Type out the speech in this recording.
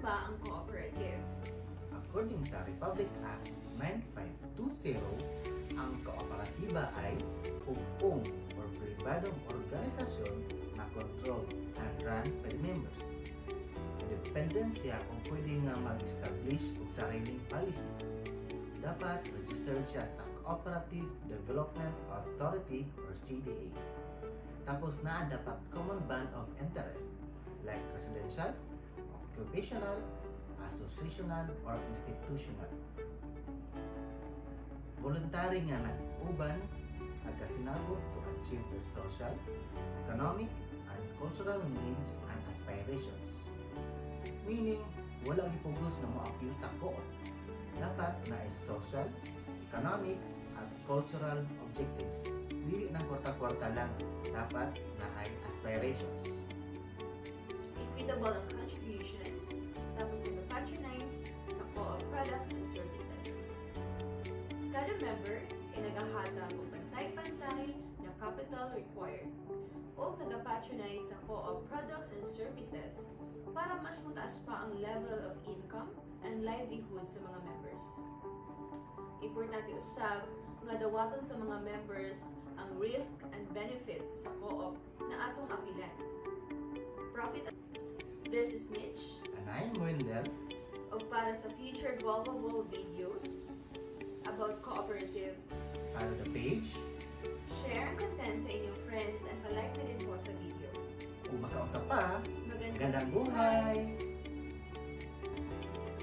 ba ang cooperative? According sa Republic Act 9520, ang kooperatiba ay pug-ong or pribadong organisasyon na controlled and run by the members. Independent siya kung pwede nga mag-establish og sariling policy. Dapat registered siya sa Cooperative Development Authority or CDA. Tapos naa dapat common band of interest like residential, occupational, associational, or institutional. Voluntary nga nag-uban, nagkasinabot to achieve their social, economic, and cultural needs and aspirations. Meaning, wala gipugos na moapil sa co-op. Dapat naay social, economic, at cultural objectives. Dili nang kwarta-kwarta lang. Dapat naay aspirations. Equitable ang contributions, tapos nag-patronize sa co-op products and services. Kada member ay nagahatag og pantay-pantay na capital required o nag-patronize sa co-op products and services para mas mataas pa ang level of income and livelihood sa mga members. Importante usab nga dawaton sa mga members ang risk and benefit sa co-op na atong apilan. Profit. This is Mitch. And I'm Wendell. Ug para sa future Global videos about cooperative, Follow the page. Share ang content sa inyong friends and palike na din po sa video. Ug makausap pa, Magandang magandang buhay!